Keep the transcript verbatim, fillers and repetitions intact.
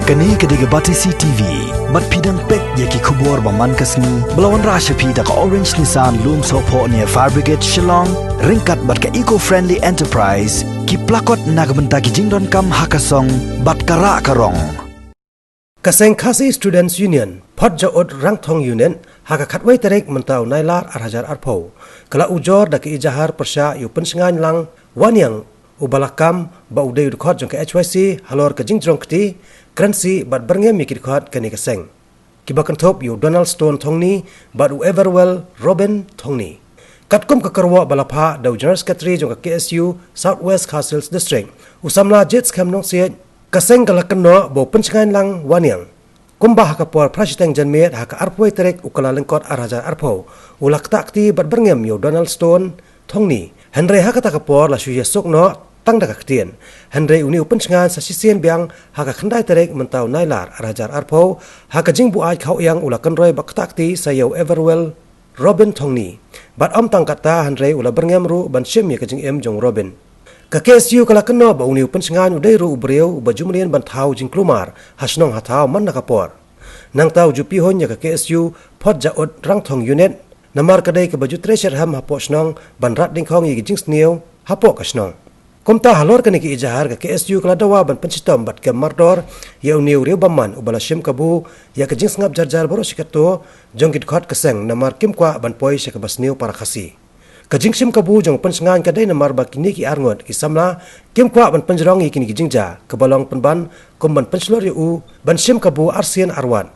Kane ka dei ka Batesi T V. Bad phi dang peit ïa ki khubor ba man ka sngi ba la wanrah sha phi da ka Orange Nissan Lumsohphoh near Fire Brigade Shillong, ryngkat bad ka Eco Friendly Enterprise, ki plakot na ka bynta ki jingdonkam ha ka song bad ka rah ka rong. Ka seng Khasi Students Union, Photjaud Rangthong Unit, ha ka khatwei tarik mynta u Nailar ar hajar arphew, ka la ujor da ka ijahar pyrshah ïa u Pynshngaiñ Lang Wanniang, u ba la kam ba u dei u dkhot jong ka H Y C halor ka jingjrong kti kren sih bad byrngem ïa ki dkhot kane ka seng, ki ba kynthup ïa u Donald Stone Thongni bad u Everwell Robin Thongni. Katkum ka kyrwoh ba la phah da u General Secretary jong ka K S U South West Khasi Hills District, u samla Jitskhem Nongsiej, ka seng ka la kynnoh ba u Pynshngaiñ Lang Wanniang, kumba ha ka por phra shiteng janmiet ha ka arphew tarik u Kyllalyngkot ar hajar arphew, u la ktah kti bad byrngem ïa u Donald Stone Thongni. Hynrei ha kata ka por la shu ïasuk noh tang da ka ktien. Hynrei une u Pynshngaiñ sa shisien biang ha ka khyndai tarik mynta u Nailar ar hajar arphew, ha ka jingbuaid khaw ïang u la kynroi bad ktah kti sa ïa u Everwell Robin Thongni. Bad ym tang katta, hynrei u la byrngem ruh ban shim ïa ka jingim jong u Robin. Ka K S U ka la kynnoh ba une u Pynshngaiñ u dei ruh u briew u ba ju mlien ban thaw jingkulmar ha shnong ha thaw man na ka por. Nangta u ju pynhun ïa ka K S U Photjaud Rangthong Unit, namar ka dei ka ba ju trei shitrhem hapoh shnong ban rat dyngkhong ïa ki jingsniew hapoh ka shnong. Kumta halor kane ka ijahar, ka K S U ka la dawa ban pynshitom bad kem mardor ïa une u riewbymman u ba la shim kabu ïa ka jingsngap jarjar baroh shi katto jong ki dkhot ka seng, namar kim kwah ban poi sha ka ba sniew para Khasi. Ka jingshim kabu jong u Pynshngaiñ ka dei namar ba kine ki arngut ki samla kim kwah ban pynjrong ïa kine ki jingjia, ka ba long pynban kum ban pynshlur ïa u ban shim kabu arsien arwat.